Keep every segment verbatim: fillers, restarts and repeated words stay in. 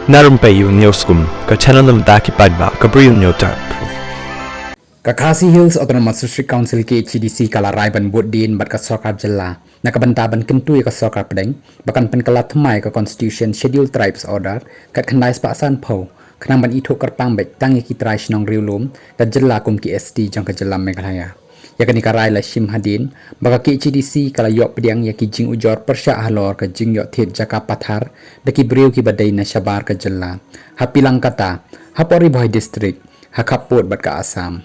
Na rympei ïa u News Kum, ka channel na bynta ki paidbah, ka Bri u News Tap. Ka Khasi Hills Autonomous District Council, K H A D C, ka la rai ban bud dien bad ka sorkar jylla na ka bynta ban kyntu ïa ka sorkar pdeng ba kan pynkylla thymmai ïa ka Constitution Schedule Tribes Order khatkhyndai spah sanphew, khnang ban ithuh kyrpang beit tang ïa ki trai shnong riewlum ka jylla kum ki S T jong ka jylla Meghalaya. Ïa kane ka rai la shim hadien ba ka K H A D C ka la ïoh pdiang ïa ki jingujor pyrshah halor ka jingïoh thied jaka pathar da ki briew kiba dei na shabar ka jylla, ha Pilangkata, hapoh Ri Bhoi District, ha khappud bad ka Assam.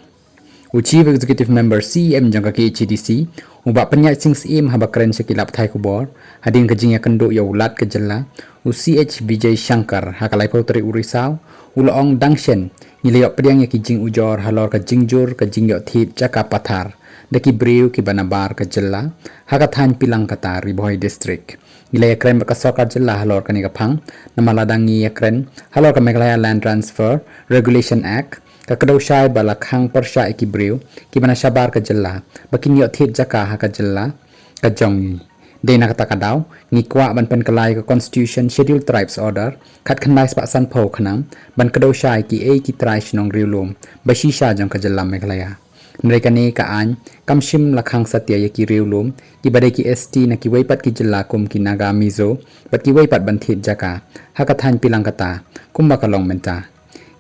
U Chief Executive Member, C E M, jong ka K H A D C, u Bah Pynïaid Sing Syiem, haba kren sha ki lad pathai khubor hadien ka jingïakynduh ïa u Lat ka jylla, u C H Vijay Shankar, ha ka laiphew tarik u Risaw, u la ong, dang shen ngi la ïoh pdiang ïa ki jingujor halor ka jingjur ka jingïoh thied jaka pathar da ki briew kiba nabar ka jylla, ha ka thaiñ Pilangkata, Ri Bhoi District. Ngi la ïakren bad ka sorkar jylla halor kane ka phang, namar lada ngi ïakren halor ka Meghalaya Land Transfer Regulation Act, ka kdew shai ba la khang pyrshah ïa ki briew kiba na shabar ka jylla ba kin ïoh thied jaka ha ka jylla ka jong ngi. Dei na kata ka daw ngi kwah ban pynkylla ïa ka Constitution Schedule Tribes Order khatkhyndai spah sanphew, khnang ban kdew shai ïa kiei ki trai shnong riewlum ba shisha jong ka jylla Meghalaya. Hynrei kane ka aiñ kam shym la khang satia ïa ki riewlum kiba dei ki S T na kiwei pat ki jylla kum ki Naga, Mizo bad kiwei pat ban thied jaka ha ka thaiñ Pilangkata kumba ka long mynta.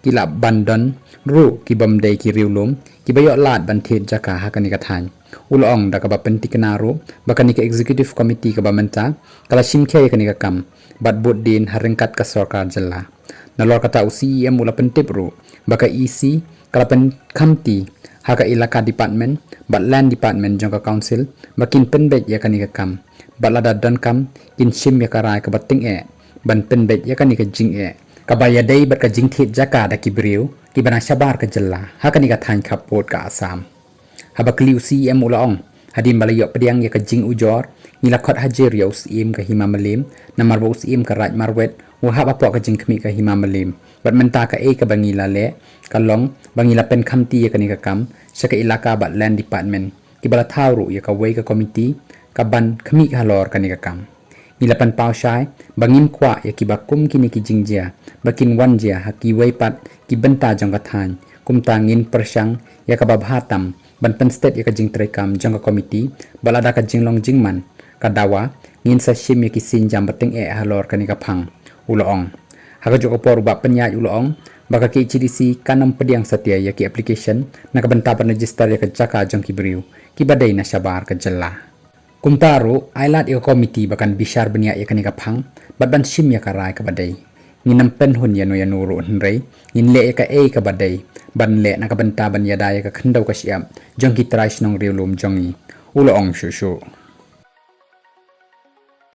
Ki lah ban don ruh ki bym dei ki riewlum kiba ïoh lad ban thied jaka ha kane ka thaiñ. U la ong da kaba pyntikna ruh ba kane ka Executive Committee kaba mynta ka la shim khia ïa kane ka kam bad bud dien ha ryngkat ka sorkar jylla. Nalor kata, u C E M u la pyntip ruh ba ka E C ka la pynkhamti ha ka Elaka Department bad Land Department jong ka Council ba kin pynbeit ïa kane ka kam, bad lada donkam kin shim ïa ka rai kaba tyngeh ban pynbeit ïa kane ka jingeh kaba ïadei bad ka jingthied jaka da ki briew kiba na shabar ka jylla ha kane ka thaiñ khappud ka Assam. Haba kylli, u C E M u la ong, hadien ba la ïoh pdiang ïa ka jingujor, ngi la khot hajir ïa u Syiem ka Hima Mylliem, namar ba u Syiem ka Raid Marwet u hap hapoh ka jingkhmih ka Hima Mylliem. Bad mynta kaei kaba ngi la leh ka long ba ngi la pynkhamti ïa kane ka kam sha ka Elaka bad Land Department, kiba la thaw ruh ïa kawei ka komiti kaban khmih halor kane ka kam. Ngi la pynpaw shai ba ngim kwah ïa kiba kum kine ki jingjia ba kin wan jia ha kiwei pat ki bynta jong ka thaiñ. Kumta ngin pyrshang ïa kaba bha tam ban pynstet ïa ka jingtreikam jong ka komiti, bad lada ka jinglong jingman ka dawa, ngin sa shim ïa ki sienjam ba tyngeh halor kane ka phang, u la ong. Ha kajuh ka por, u Bah Pynïaid u la ong ba ka K H A D C kan ym pdiang satia ïa ki application na ka bynta ban register ïa ka jaka jong ki briew kiba dei na shabar ka jylla. Kumta ruh, ai lad ïa ka komiti ba kan bishar bniah ïa kane ka phang bad ban shim ïa ka rai kaba dei. Ngin ym pynhun ïano ïano ruh, hynrei ngin leh ïa kaei kaba dei ban leh na ka bynta ban ïada ïa ka khyndew ka shyiap jong ki trai shnong riewlum jong ngi, u la ong shuh shuh.